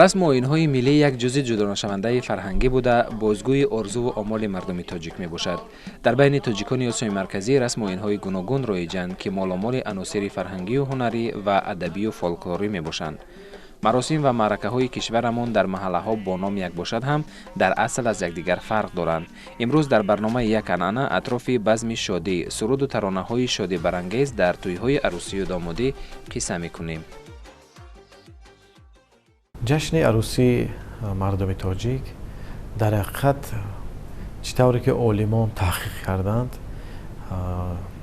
Расму оинҳои миллӣ як ҷузъи ҷудонашавандаи фарҳангӣ буда, бозгӯи орзуву омоли мардуми тоҷик мебошад. Дар байни тоҷикони Осиёи Марказӣ расму оинҳои гуногун роиҷанд, ки моломоли аносири фарҳангию ҳунарӣ ва адабию фолклорӣ мебошанд. Маросим ва маъракаҳои кишварамон дар маҳаллаҳо бо ном як бошад ҳам, дар асл аз якдигар фарқ доранд. Имрӯз дар барномаи «Як анъана» атрофи базми шодӣ, суруду таронаҳои шодибарангез дар тӯйҳои арӯсию домодӣ қисса мекунем. Ҷашни арӯсии мардуми тоҷик дар ҳақиқат, чӣ тавре ки олимон таҳқиқ карданд,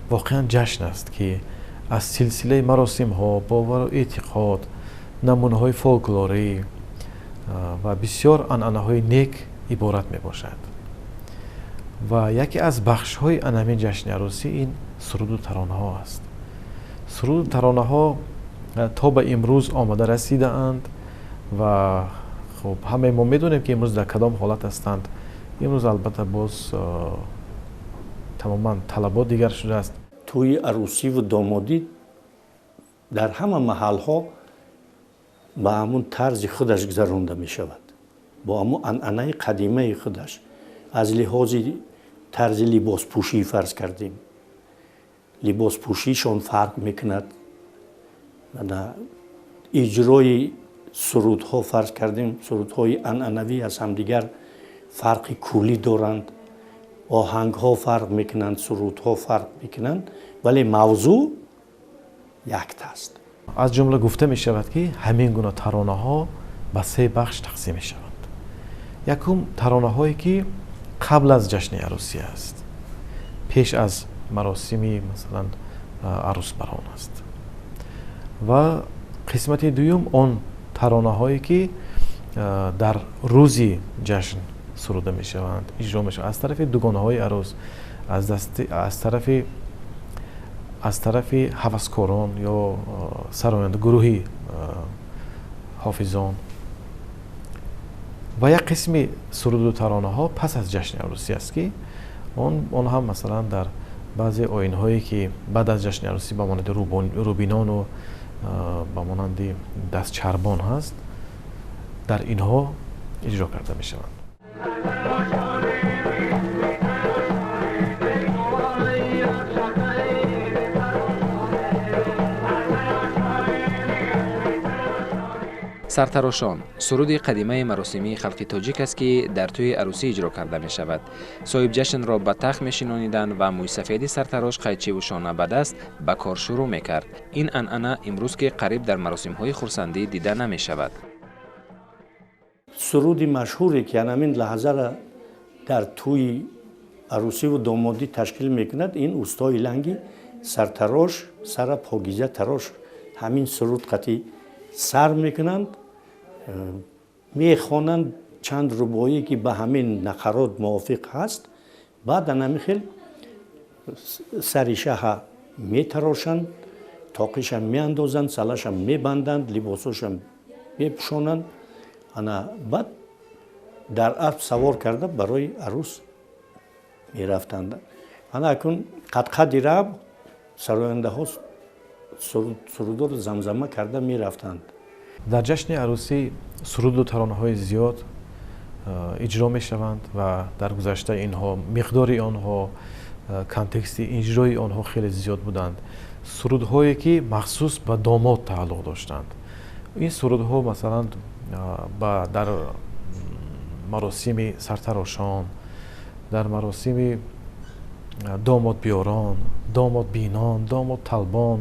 воқеан ҷашн аст, ки аз силсилаи маросимҳо, бовару эътиқод, намунаҳои фолклорӣ ва бисёр анъанаҳои нек иборат мебошад. Ва яке аз бахшҳои анамин ҷашни арӯсӣ ин суруду таронаҳо аст. Суруду таронаҳо то ба имрӯз омада расидаанд ва хуб, ҳамаи мо медонем, ки имрӯз дар кадом ҳолат ҳастанд. Имрӯз, албатта, боз тамоман талабот дигар шудааст. Тӯи арӯсиву домодӣ дар ҳама маҳалҳо ба ҳамун тарзи худаш гузаронда мешавад, бо ҳамун анъанаи қадимаи худаш. Аз лиҳози тарзи либоспӯшӣ, фарз кардем, либоспӯшишон фарқ мекунад, иҷрои сурудҳо, фарз кардем, сурудҳои анъанавӣ аз ҳамдигар фарқи куллӣ доранд, оҳангҳо фарқ мекунанд, сурудҳо фарқ мекунанд, вале мавзӯъ якта аст. Аз ҷумла гуфта мешавад, ки ҳамин гуна таронаҳо ба се бахш тақсим мешаванд. Якум, таронаҳое ки қабл аз ҷашни арӯсӣ аст, пеш аз маросими, масалан, арӯсбарон аст, ва қисмати дуюм, он таронаҳое ки дар рӯзи ҷашн суруда мешаванд, иҷро мешаванд аз тарафи дугонаҳои арӯс, аз тарафи ҳаваскорон ё сароянда, гурӯҳи ҳофизон, ва як қисми суруду таронаҳо пас аз ҷашни арӯсӣ аст, ки он ҳам, масалан, дар баъзе оинҳое ки баъд аз ҷашни арӯсӣ, ба монанди рӯбинону ба монанди дастчарбон ҳаст, дар инҳо иҷро карда мешаванд. Сартарошон суруди қадимаи маросимии халқи тоҷик аст, ки дар тӯи арӯсӣ иҷро карда мешавад. Соҳибҷашнро ба тахт мешинониданд ва мӯйсафеди сартарош қайчиву шона ба даст ба кор шурӯъ мекард. Ин анъана имрӯз ки қариб дар маросимҳои хурсандӣ дида намешавад. Суруди машҳуре, ки анамин лаҳзара дар тӯи арӯсиву домодӣ ташкил мекунад, ин «Устои ланги сартарош, сара покиза тарош». Ҳамин суруд қатӣ сар мекунанд, мехонанд чанд рубоӣ, ки ба ҳамин нақарот мувофиқ ҳаст. Баъд анами хел сари шаҳа метарошанд, тоқиша меандозанд, салаша мебанданд, либосоша мепӯшонанд. Ана баъд дар асп савор карда барои арӯс мерафтанд. Ана акун қадқади раб сарояндаҳо сурудоро замзама карда мерафтанд. Дар ҷашни арӯсӣ суруду таронаҳои зиёд иҷро мешаванд ва дар гузашта инҳо, миқдори онҳо, контексти иҷрои онҳо хеле зиёд буданд. Сурудҳое ки махсус ба домод тааллуқ доштанд, ин сурудҳо, масалан, дар маросими сартарошон, дар маросими домодбиёрон, домодбинон, домодталбон,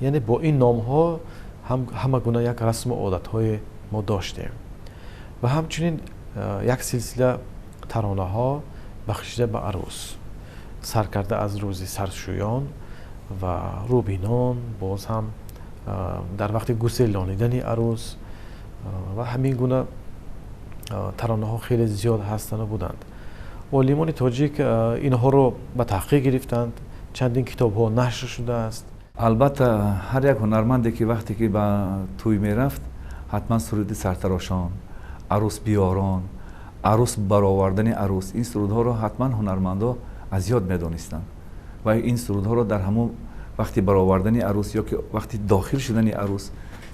яъне бо ин номҳо ҳама гуна як расму одатҳое мо доштем, ва ҳамчунин як силсила таронаҳо бахшида ба арӯс. Сар карда аз рӯзи саршӯён ва рӯбинон, боз ҳам дар вақти гуселонидани арӯс ва ҳамин гуна таронаҳо хеле зиёд ҳастанду буданд. Олимони тоҷик инҳоро ба таҳқиқ гирифтанд, чандин китобҳо нашр шудааст. Албатта, ҳар як ҳунарманде ки вақте ки ба тӯй мерафт, ҳатман суруди сартарошон, арӯс биёрон, арӯс баровардани арӯс, ин сурудҳоро ҳатман ҳунармандо аз ёд медонистанд ва ин сурудҳоро дар ҳамон вақти баровардани арӯс ё ки вақти дохил шудани арӯс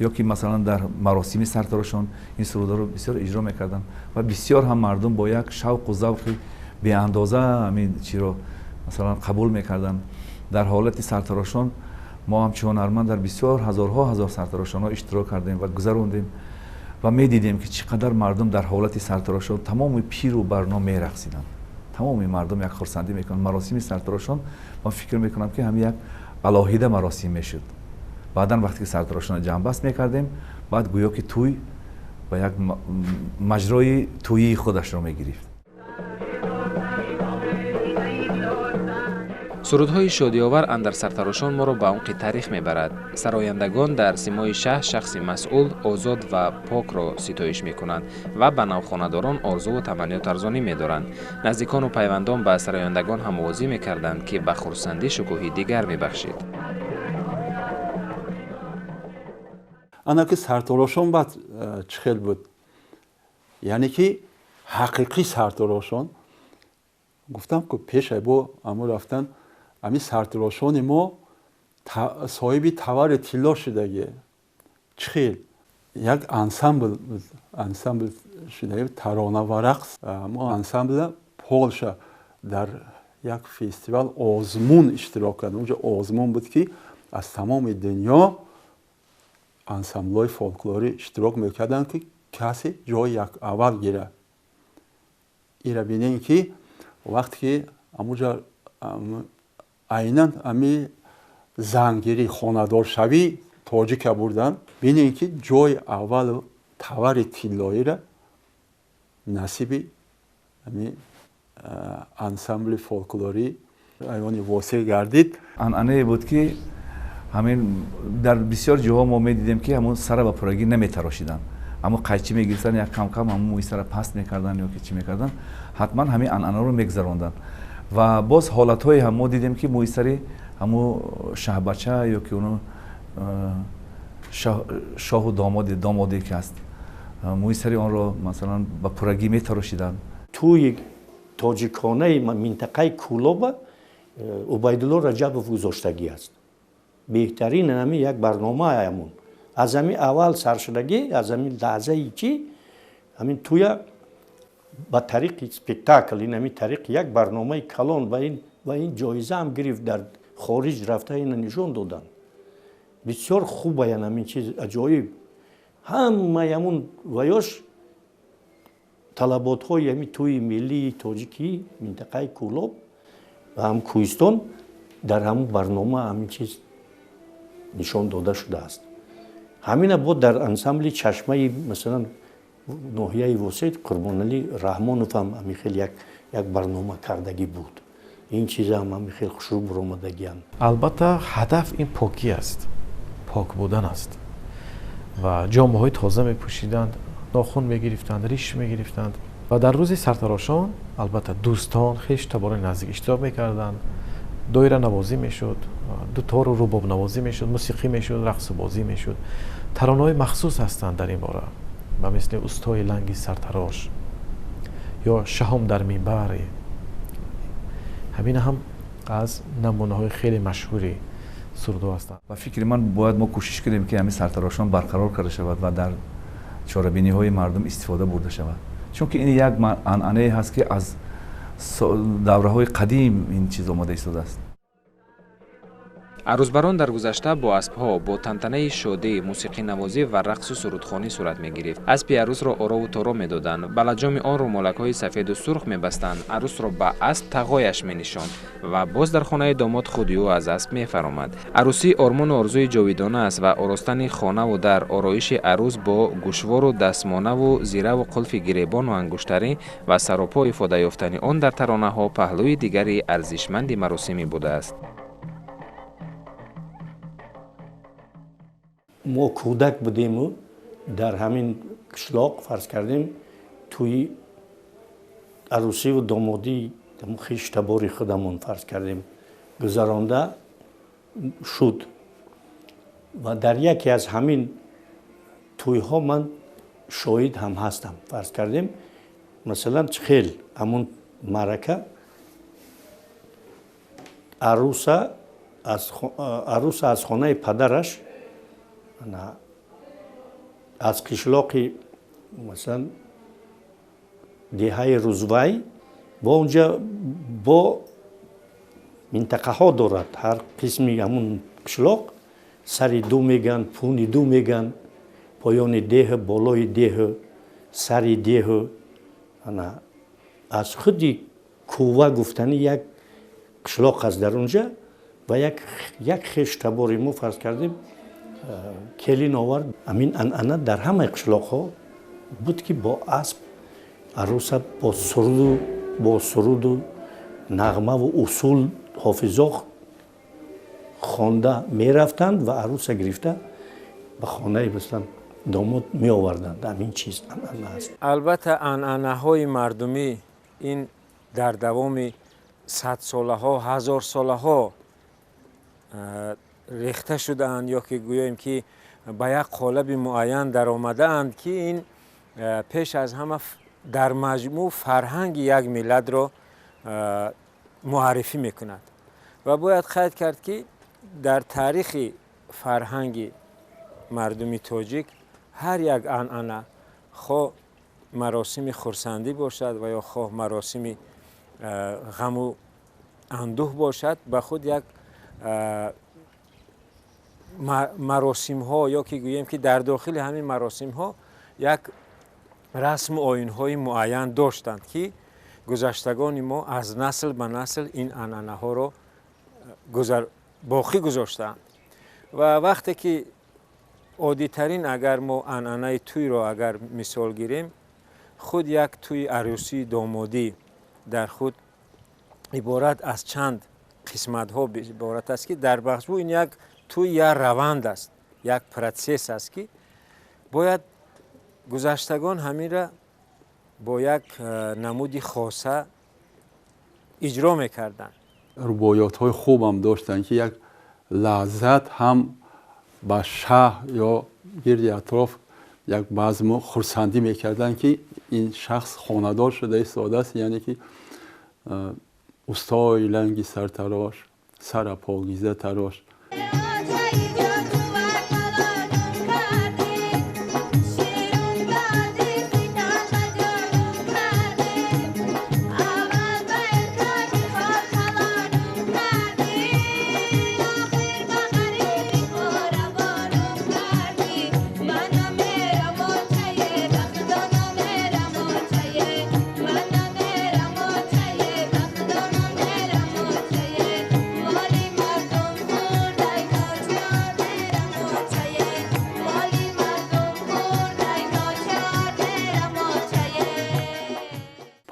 ё ки масалан дар маросими сартарошон ин сурудҳоро бисёр иҷро мекарданд ва бисёр ҳам мардум бо як шавқу завқи беандоза ҳамин чиро масалан қабул мекарданд. Дар ҳолати сартарошон мо ҳамчун ҳунарманд дар бисёр ҳазорҳо ҳазор сартарошонҳо иштирок кардем ва гузарондем ва медидем, ки чӣ қадар мардум дар ҳолати сартарошон тамоми пиру барно мерақсиданд, тамоми мардум як хурсандӣ мекунанд. Маросими сартарошон, ман фикр мекунам, ки ҳам як алоҳида маросим мешуд. Баъдан вақте ки сартарошонро ҷамъбаст мекардем, баъд гӯё ки тӯй ба як маҷрои тӯйии худашро мегирифт. Сурудҳои шодиовар андар сартарошон моро ба умқи таърих мебарад. Сарояндагон дар симои шаҳ шахси масъул, озод ва покро ситоиш мекунанд ва ба навхонадорон орзуву таманниёт арзонӣ медоранд. Наздикону пайвандон ба сарояндагон ҳамовозӣ мекарданд, ки ба хурсандӣ шукӯҳи дигар мебахшид. Ана ки сартарошон баъд чӣ хел буд, яъне ки ҳақиқӣ сартарошон гуфтам, ку пешай бо амо рафтан, ами сартарошони мо соҳиби тавари тилло шудагӣ. Чӣ хел як ансамбл шудаги, тарона ва рақс. Мо ансамбла Полша дар як фестивал озмун иштирок кардем. Унҷо озмун буд, ки аз тамоми дунё ансамблҳои фолклорӣ иштирок мекарданд, ки касе ҷои як аввал гирад. Ира бинем, ки вақте ки амуҷа айнан ами зангирӣ, хонадоршавӣ тоҷика бурданд, бинем, ки ҷои аввалу тавари тиллоира насиби ами ансамбли фолклорӣ райони Восеъ гардид. Анъанае буд, ки ҳамин дар бисёр ҷоҳо мо медидем, ки ҳамун сара ба пуррагӣ наметарошиданд, аммо қайчӣ мегирифтанд, як камкам ҳамун мӯи сара паст мекарданд ё ки чӣ мекарданд, ҳатман ҳамин анъанаро мегузаронданд. Ва боз ҳолатҳое ҳам мо дидем, ки мӯи сари ҳамун шаҳбача ё ки уну шоҳу домоде ки аст, мӯи сари онро масалан ба пуррагӣ метарошиданд. Тӯи тоҷиконаи минтақаи Кӯлоба Убайдулло Раҷабов гузоштагӣ аст. Беҳтарин ҳами як барнома ҳамун аз ҳами аввал саршудагӣ, аз ҳамин лаҳзае ки ҳамин тӯя ба тариқи спектакл, ин ҳамин тариқи як барномаи калон ва ин ҷоиза ҳам гирифт, дар хориҷ рафта ина нишон доданд. Бисёр хубаян ҳамин чиз, аҷоиб. Ҳамаи ҳамун ваёш талаботҳои ҳамин тӯи миллии тоҷикӣ минтақаи Кӯлоб ва ҳам Кӯҳистон дар ҳамун барнома ҳамин чиз нишон дода шудааст. Ҳамина бо дар ансамбли Чашмаи, масалан, ноҳияи Восеъ Қурбоналӣ Раҳмонов ҳам ҳамин хел як барнома кардагӣ буд. Ин чиза ҳам ҳамин хел хушрӯ баромадагианд. Албатта, ҳадаф ин покӣ аст, пок будан аст ва ҷомаҳои тоза мепӯшиданд, нохун мегирифтанд, риш мегирифтанд ва дар рӯзи сартарошон албатта дӯстон, хеш таборони наздик иштирок мекарданд. Доиранавозӣ мешуд, дутору рубобнавозӣ мешуд, мусиқӣ мешуд, рақсу бозӣ мешуд. Таронаҳои махсус ҳастанд дар ин бора, ба мисли «Устои ланги сартарош» ё «Шаҳом дар минбаре». Ҳамин ҳам аз намунаҳои хеле машҳури сурудҳо ҳастанд. Ба фикри ман, бояд мо кӯшиш кунем, ки ҳамин сартарошон барқарор карда шавад ва дар чорабиниҳои мардум истифода бурда шавад, чунки ин як анъанае ҳаст, ки аз давраҳои қадим ин чиз омода истодааст. Арӯсбарон дар гузашта бо аспҳо бо тантанаи шодӣ, мусиқинавозӣ ва рақсу сурудхонӣ сурат мегирифт. Аспи арӯсро орову торо медоданд, ба лаҷоми он румолакҳои сафеду сурх мебастанд, арӯсро ба асп тағояш менишонд ва боз дар хонаи домод худи ӯ аз асп мефаромад. Арӯсӣ ормону орзуи ҷовидона аст ва оростани хонаву дар, ороиши арӯс бо гӯшвору дастмонаву зираву қулфи гиребону ангуштарӣ ва саропо ифода ёфтани он дар таронаҳо паҳлӯи дигари арзишманди маросимӣ будааст. Мо кӯдак будему дар ҳамин қишлоқ фарз кардем тӯи арӯсиву домодӣ хештабори худамон фарз кардем гузаронда шуд ва дар яке аз ҳамин тӯйҳо ман шоҳид ҳам ҳастам. Фарз кардем масалан хел ҳамун маърака арӯса аз хонаи падараш аз қишлоқи масалан деҳаи Рузвай бо онҷа бо минтақаҳо дорад. Ҳар қисми ҳамун қишлоқ сари ду меган, пуни ду меган, поёни деҳ, болои деҳ, сари деҳ. Аз худи кува гуфтани як қишлоқ аст дар онҷа ва як хештабори мо фарз кардем келин овард. Ҳамин анъана дар ҳамаи қишлоқҳо буд ки бо асп арӯса бо суруду нағмаву усул ҳофизо хонда мерафтанд ва арӯса гирифта ба хонаи масалан домод меоварданд. Ҳамин чиз анъана аст. Албатта анъанаҳои мардумӣ ин дар давоми садсолаҳо, ҳазорсолаҳо рехта шудаанд ё ки гӯем ки ба як қолаби муайян даромадаанд ки ин пеш аз ҳама дар маҷмӯъ фарҳанги як миллатро муаррифӣ мекунад. Ва бояд қайд кард ки дар таърихи фарҳанги мардуми тоҷик ҳар як анъана хоҳ маросими хурсандӣ бошад ва ё хоҳ маросими ғаму андӯҳ бошад, ба худ як маросимҳо ё ки гӯем ки дар дохили ҳамин маросимҳо як расму оинҳои муайян доштанд ки гузаштагони мо аз насл ба насл ин анъанаҳоро боқӣ гузоштаанд. Ва вақте ки оддитарин агар мо анъанаи тӯйро агар мисол гирем, худ як тӯи арӯсии домодӣ дар худ иборат аз чанд қисматҳо иборат аст ки дар маҷмӯъ ин як тӯй як раванд аст, як процесс аст ки бояд гузаштагон ҳаминра бо як намуди хоса иҷро мекарданд. Рубоётҳои хубам доштанд ки як лаззат ҳам ба шаҳр ё гирди атроф як базму хурсандӣ мекарданд ки ин шахс хонадор шуда истодааст, яъне ки устои ланги сартарош, сара покиза тарош.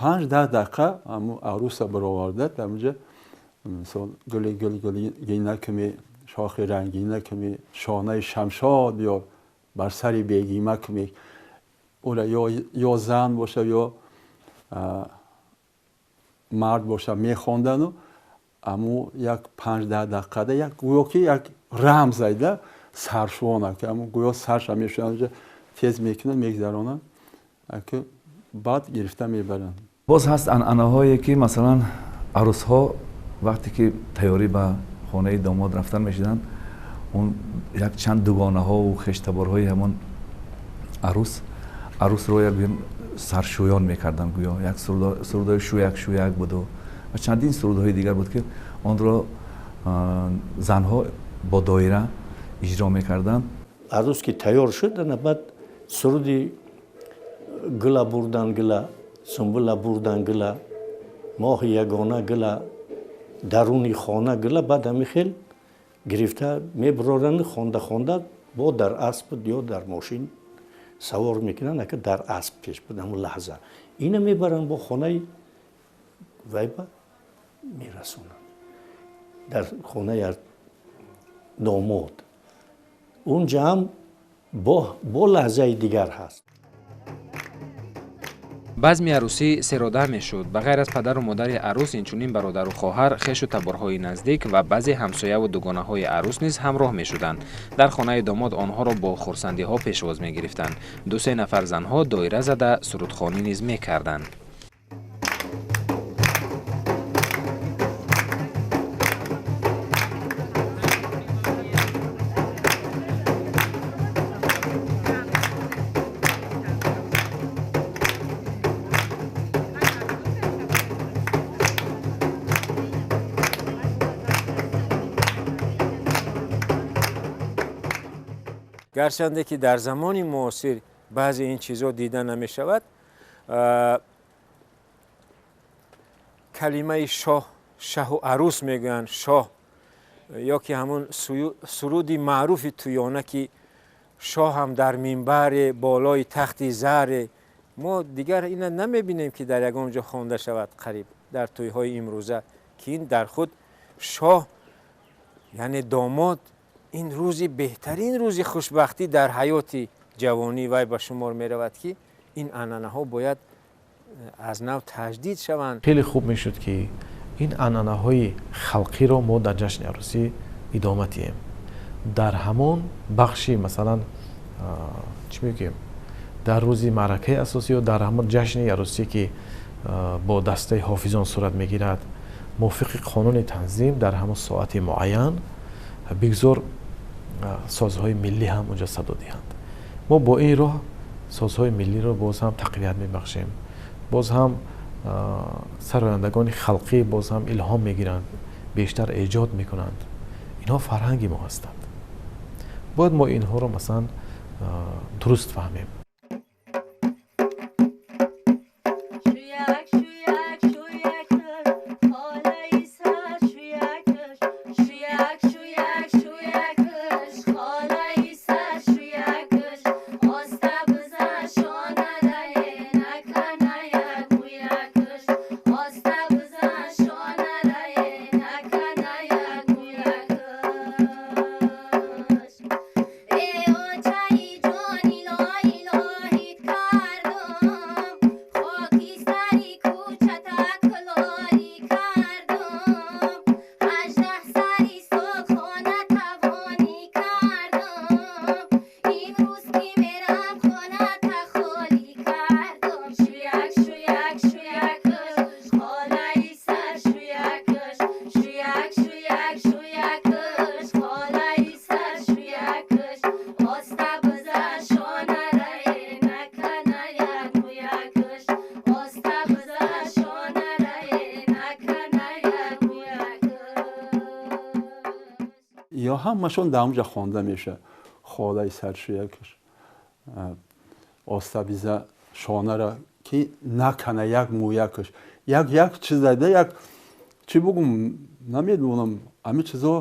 Панҷ-даҳ дақиқа арӯса бароварда дар онҷа мисол гули гул гулгина куми, шохи рангина куми, шонаи шамшод ё бар сари бегима куми, ӯра ё зан боша ё мард боша мехондану аму як 5-10 дақиқада як гӯё ки як рамз айда саршувона ки аму гӯё сарша мешаванд, тез мекунанд, мегзаронанд, ки баъд гирифта мебаранд. Боз ҳаст анъанаҳое ки масалан арӯсҳо вақте ки тайёрӣ ба хонаи домод рафтан мешиданд, он як чанд дугонаҳову хештаборҳои ҳамон арӯсро як саршӯён мекарданд, гӯё як сурудҳои шӯяк шӯяк буду ва чандин сурудҳои дигар буд ки онро Занҳо бо доира иҷро мекарданд. Арӯс ки тайёр шуд, ана баъд суруди гула бурдан гула, сумбула бурдан гула, моҳи ягона гула, даруни хона гула, баъд ҳамин хел гирифта мебуроранд, хонда хонда бо дар асп ё дар мошин савор мекунанд, ака дар асп пеш буд ҳамун лаҳза. Ина мебаранд бо хонаи вайба мерасонанд. Дар хонаи домод. Унҷа ҳам бо лаҳзаи дигар ҳаст. Базми арӯсӣ серода мешуд. Ба ғайр аз падару модари арӯс, инчунин бародару хоҳар, хешу таборҳои наздик ва баъзе ҳамсояву дугонаҳои арӯс низ ҳамроҳ мешуданд. Дар хонаи домод онҳоро бо хурсандиҳо пешвоз мегирифтанд. Ду-се нафар занҳо доира зада сурудхонӣ низ мекарданд. Гарчанде ки дар замони муосир баъзе ин чизҳо дида намешавад, калимаи шоҳ, шаҳу арӯс мегӯянд, шоҳ ё ки ҳамун суруди маъруфи туёна ки шоҳ ҳам дар минбаре болои тахти заре, мо дигар ина намебинем ки дар ягон ҷо хонда шавад қариб дар тӯйҳои имрӯза, ки ин дар худ шоҳ яъне домод ин рӯзи беҳтарин рӯзи хушбахтӣ дар ҳаёти ҷавонӣ вай ба шумор меравад ки ин анъанаҳо бояд аз нав таҷдид шаванд. Хеле хуб мешуд ки ин анъанаҳои халқиро мо дар ҷашни арӯсӣ идома диҳем. Дар ҳамон бахши масалан чӣ мегӯем, дар рӯзи маъракаи асосӣ ё дар ҳамон ҷашни арӯсӣ ки бо дастаи ҳофизон сурат мегирад, мувофиқи қонуни танзим дар ҳамон соати муайян бигзор созҳои миллӣ ҳам онҷо садо диҳанд. Мо бо ин роҳ созҳои миллиро боз ҳам тақвият мебахшем, боз ҳам сарояндагони халқӣ боз ҳам илҳом мегиранд, бештар эҷод мекунанд. Инҳо фарҳанги мо ҳастанд. Бояд мо инҳоро масалан дуруст фаҳмем. Ё ҳамашон дар онҷа хонда мешавад. Холаи саршӯякаш остабиза шонара ки накана як мӯякаш, як як чиз даида, як чӣ бугум намедонам, ҳамин чизо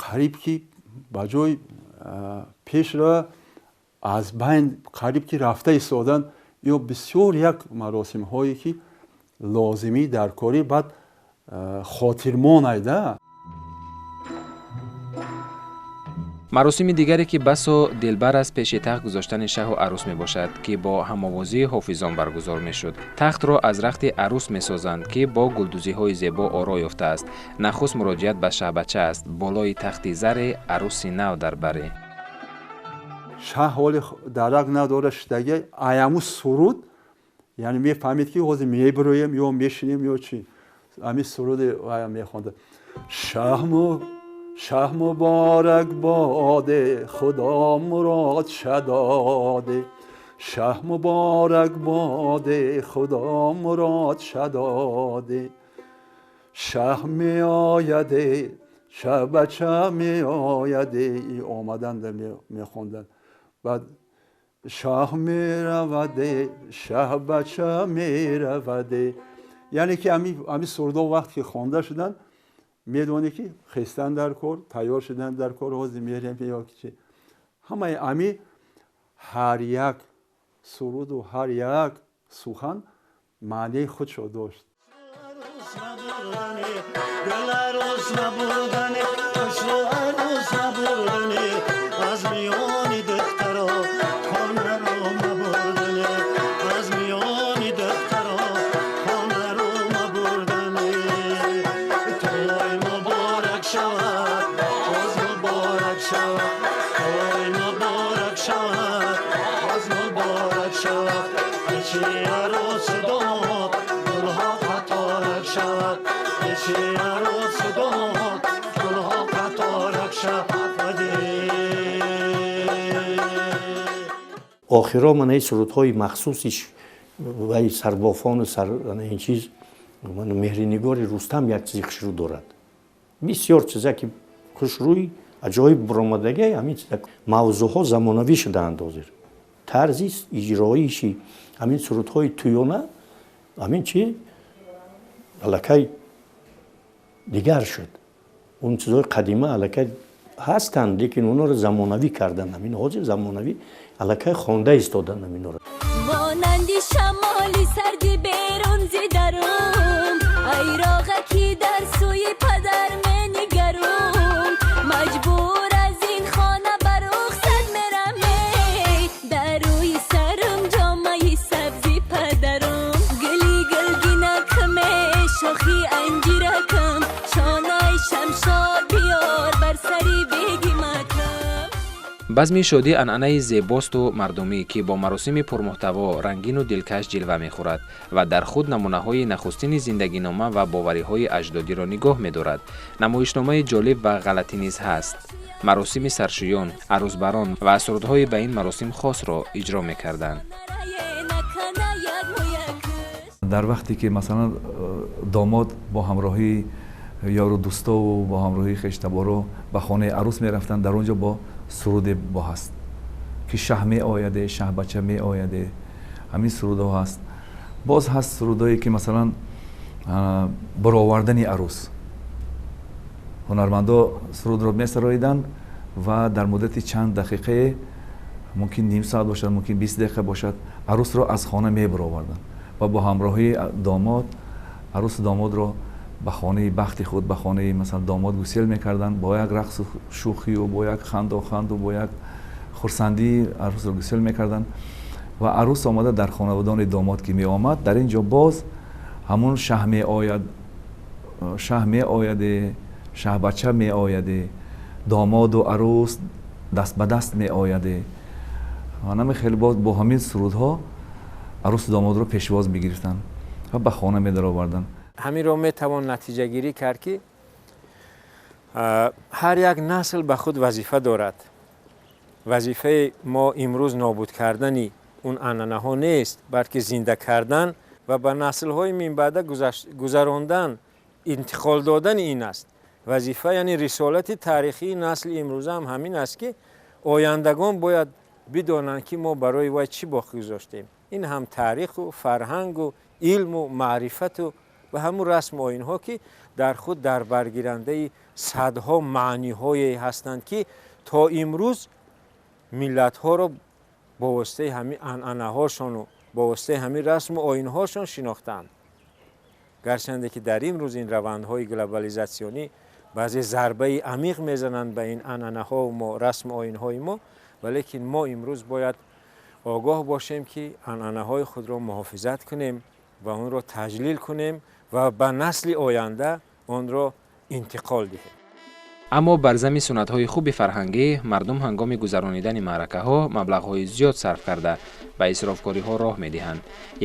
қариб ки ба ҷои пешра аз байн қариб ки рафта истодан, ё бисёр як маросимҳое ки лозимӣ дар корӣ баъд хотирмон айда. Маросими дигаре ки басо дилбар аст пеши тахт гузоштани шаҳу арӯс мебошад, ки бо ҳамовозии ҳофизон баргузор мешуд. Тахтро аз рахти арӯс месозанд, ки бо гулдӯзиҳои зебо оро ёфтааст. Нахуст муроҷиат ба шаҳбача аст. Болои тахти заре арӯси нав дар баре. Шаҳ ҳоли дарак надора шидаги аяму суруд, яъне мефаҳмед ки ҳозир мебироем ё мешинем ё чӣ. Ҳамин суруди ая мехонда. Шаҳ муборак боде, худо мурод шадоде. Шаҳ муборак боде, худо мурод шадоде. Шаҳ меояде, Шаҳбача меояд, омаданда мехонданд. Баъд шаҳ мераваде, шаҳбача мераваде. Яъне ки ҳами сурудҳо вақте ки хонда шуданд, медонӣ ки хестан дар кор, тайёр шудан дар кор, ҳозир мерем ё ки чи. Ҳамаи ами ҳар як суруду ҳар як сухан маънии худшо дошт. Охиро мана сурудҳои махсуси вай сарбофону ин чиз, Меҳринигори Рустам як чизи хушрӯ дорад. Бисёр чиза ки хушрӯй аҷоиб буромадагӣ, ҳамин чиза мавзӯъҳо замонавӣ шудаанд. Ҳозир тарзи иҷроиши ҳамин сурудҳои туёна ҳамин чи аллакай дигар шуд. Он чизҳои қадима аллакай ҳастанд, лекин онҳоро замонавӣ карданд. Ҳамин ҳозир замонавӣ аллакай хонда истоданд ҳаминҳоро. Монанди шамоли сарди берун зи дарун, айроға ки дар сӯи падар менигарум, маҷбур аз ин хона ба рухсат мерам, дар рӯи сарам ҷомаи сабзи падарум, гули гулгинакаме, шохи анҷиракам, шонаи шамшод биёр бар сари бегимакам. Базми шодӣ анъанаи зебосту мардумӣ, ки бо маросими пурмуҳтаво, рангину дилкаш ҷилва мехӯрад ва дар худ намунаҳои нахустини зиндагинома ва бовариҳои аҷдодиро нигоҳ медорад. Намоишномаи ҷолиб ва ғалатӣ низ ҳаст. Маросими саршӯён, арӯсбарон ва сурудҳои ба ин маросим хосро иҷро мекарданд. Дар вақте ки масалан домод бо ҳамроҳии ёру дӯстову бо ҳамроҳии хештаборо ба хонаи арӯс мерафтанд, дар он ҷо бо суруде бо ҳаст ки шаҳ меояде, шаҳбача меояде, ҳамин сурудҳо ҳаст. Боз ҳаст сурудҳое ки масалан баровардани арӯс, ҳунармандо сурудро месароиданд ва дар муддати чанд дақиқае, мумкин ним соат бошад, мумкин 20 дақиқа бошад, арӯсро аз хона мебароварданд ва бо ҳамроҳии домод арӯсу домодро ба хонаи бахти худ, ба хонаи масалан домод гусел мекарданд. Бо як рақсу шӯхию бо як хандоханду бо як хурсандӣ арӯсро гусел мекарданд ва арӯс омада дар хонаводони домод ки меомад, дар ин ҷо боз ҳамун шаҳ меояд, шаҳ меояде, шаҳбача меояде, домоду арӯс даст ба даст меояде. Ва хеле боз бо ҳамин сурудҳо арӯсу домодро пешвоз мегирифтанд ва ба хона медароварданд. Ҳаминро метавон натиҷагирӣ кард, ки ҳар як насл ба худ вазифа дорад. Вазифаи мо имрӯз нобуд кардани он анъанаҳо нест, балки зинда кардан ва ба наслҳои минбаъда гузарондан, интиқол додани ин аст вазифа. Яъне рисолати таърихии насли имрӯза ҳам ҳамин аст, ки ояндагон бояд бидонанд, ки мо барои вай чӣ боқӣ гузоштем. Ин ҳам таъриху фарҳангу илму маърифату ва ҳамун расму оинҳо, ки дар худ дар баргирандаи садҳо маъниҳое ҳастанд, ки то имрӯз миллатҳоро бо воситаи ҳамин анъанаҳошону бо воситаи ҳамин расму оинҳошон шинохтаанд. Гарчанде ки дар имрӯз ин равандҳои глобализатсионӣ баъзе зарбаи амиқ мезананд ба ин анъанаҳову мо расму оинҳои мо, валекин мо имрӯз бояд огоҳ бошем, ки анъанаҳои худро муҳофизат кунем ва онро таҷлил кунем ва ба насли оянда онро интиқол диҳем. Аммо бар зами суннатҳои хуби фарҳангӣ мардум ҳангоми гузаронидани маъракаҳо маблағҳои зиёд сарф карда ба исрофкориҳо роҳ медиҳанд.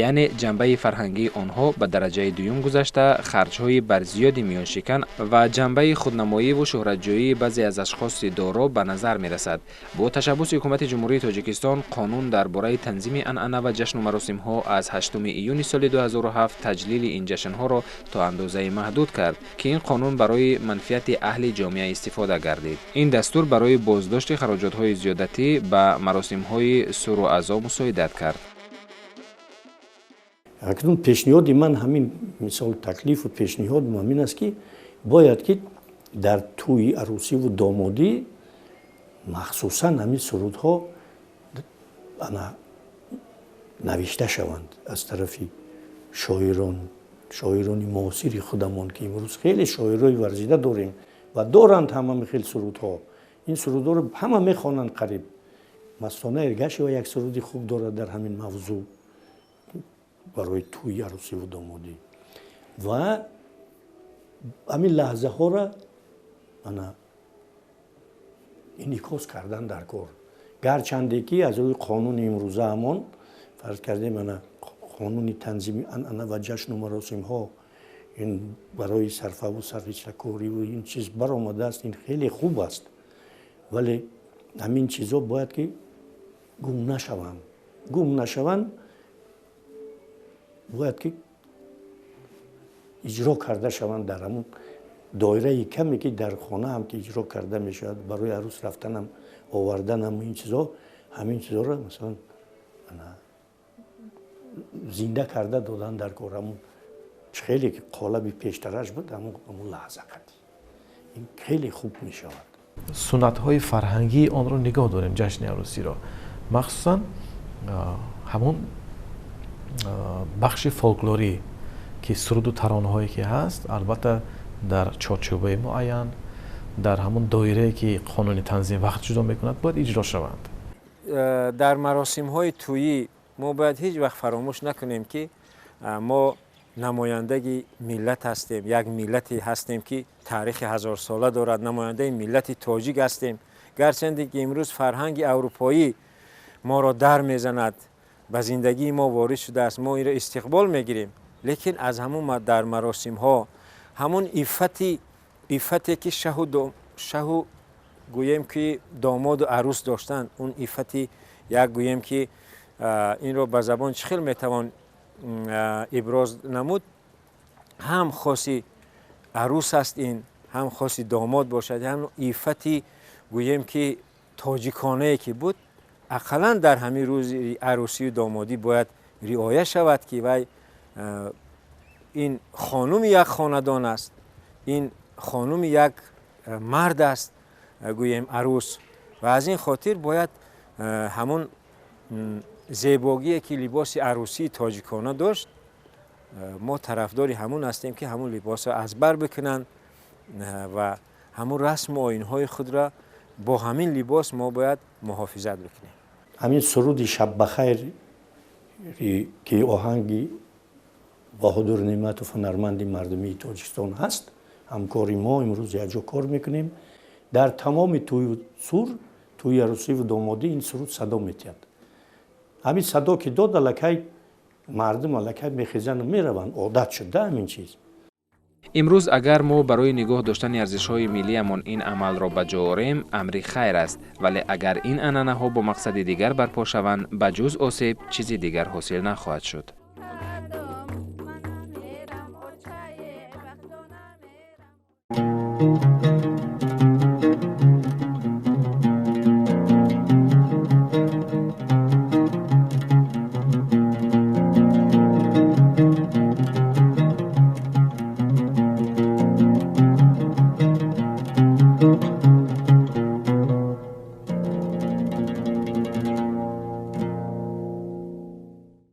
Яъне ҷанбаи фарҳангии онҳо ба дараҷаи дуюм гузашта, харҷҳои барзиёди миёншикан ва ҷанбаи худнамоиву шӯҳратҷӯии баъзе аз ашхоси доро ба назар мерасад. Бо ташаббуси ҳукумати Ҷумҳурии Тоҷикистон қонун дар бораи танзими анъана ва ҷашну маросимҳо аз 8 июни соли 2007 таҷлили ин ҷашнҳоро то андозаи маҳдуд кард, ки ин қонун барои манфиати аҳли ҷомеа истифода гардид. Ин дастур барои боздошти хароҷотҳои зиёдатӣ ба маросимҳои суру азо мусоидат кард. Акнун пешниҳоди ман ҳамин, мисол, таклифу пешниҳод ҳамин аст, ки бояд ки дар тӯи арӯсиву домодӣ махсусан ҳамин сурудҳо ана навишта шаванд аз тарафи шоирон, шоирони муосири худамон, ки имрӯз хеле шоирои варзида дорем ва доранд ҳама хел сурудҳо. Ин сурудҳоро ҳама мехонанд қариб. Мастона Эргашева як суруди хуб дорад дар ҳамин мавзӯъ барои тӯи арӯсиву домодӣ ва ҳамин лаҳзаҳоро ана инъикос кардан дар кор. Гарчанде ки аз рӯи қонуни имрӯзаамон, фарз кардем, ана қонуни танзими анъана ва ҷашну маросимҳо, ин барои сарфаву сарфичакориву ин чиз баромадааст, ин хеле хуб аст, вале ҳамин чизҳо бояд ки гум нашаванд, гум нашаванд, бояд ки иҷро карда шаванд дар ҳамун доираи каме, ки дар хона ҳам ки иҷро карда мешавад, барои арӯс рафтанам, оварданам, ин чизҳо, ҳамин чизҳоро масалан зинда карда додан дар кор. Ҳамун хеле ки қолаби пештараш буд, ҳамун лаҳза қадӣ ин хеле хуб мешавад. Суннатҳои фарҳангии онро нигоҳ дорем, ҷашни арӯсиро, махсусан ҳамун бахши фолклорӣ, ки суруду таронаҳое ки ҳаст, албатта дар чорчӯбаи муайян, дар ҳамун доирае ки қонуни танзим вақт ҷудо мекунад, бояд иҷро шаванд. Дар маросимҳои тӯйӣ мо бояд ҳеҷ вақт фаромӯш накунем, ки мо намояндаги миллат ҳастем, як миллате ҳастем, ки таърихи ҳазорсола дорад, намояндаи миллати тоҷик ҳастем. Гарчанде ки имрӯз фарҳанги аврупоӣ моро дар мезанад, ба зиндагии мо ворид шудааст, мо инро истиқбол мегирем, лекин аз ҳамун дар маросимҳо ҳамун иффате ки шаҳу гӯем ки домоду арӯс доштанд, он иффати як, гӯем ки инро ба забон чӣ хел метавон иброз намуд, ҳам хоси арӯс аст ин, ҳам хоси домод бошад, ҳам иффати, гӯем ки, тоҷиконае ки буд, ақаллан дар ҳамин рӯзи арӯсию домодӣ бояд риоя шавад, ки вай ин хонуми як хонадон аст, ин хонуми як мард аст, гӯем, арӯс. Ва аз ин хотир бояд ҳамун зебогие ки либоси арӯсии тоҷикона дошт, мо тарафдори ҳамун ҳастем, ки ҳамун либосро аз бар бикунанд ва ҳамун расму оинҳои худро бо ҳамин либос мо бояд муҳофизат бикунем. Ҳамин суруди «Шаббахайр», ки оҳанги Баҳодур Неъматов, ҳунарманди мардумии Тоҷикистон ҳаст, ҳамкори мо, имрӯз якҷо кор мекунем, дар тамоми тӯю сур, тӯи арӯсиву домодӣ ин суруд садо метиҳад. Ҳамин садо ки дод, аллакай мардум аллакай мехезану мераванд, одат шуда ҳамин чиз. Имрӯз агар мо барои нигоҳ доштани арзишҳои миллиямон ин амалро ба ҷо орем, амри хайр аст, вале агар ин анъанаҳо бо мақсади дигар барпо шаванд, ба ҷуз осеб чизи дигар ҳосил нахоҳад шуд.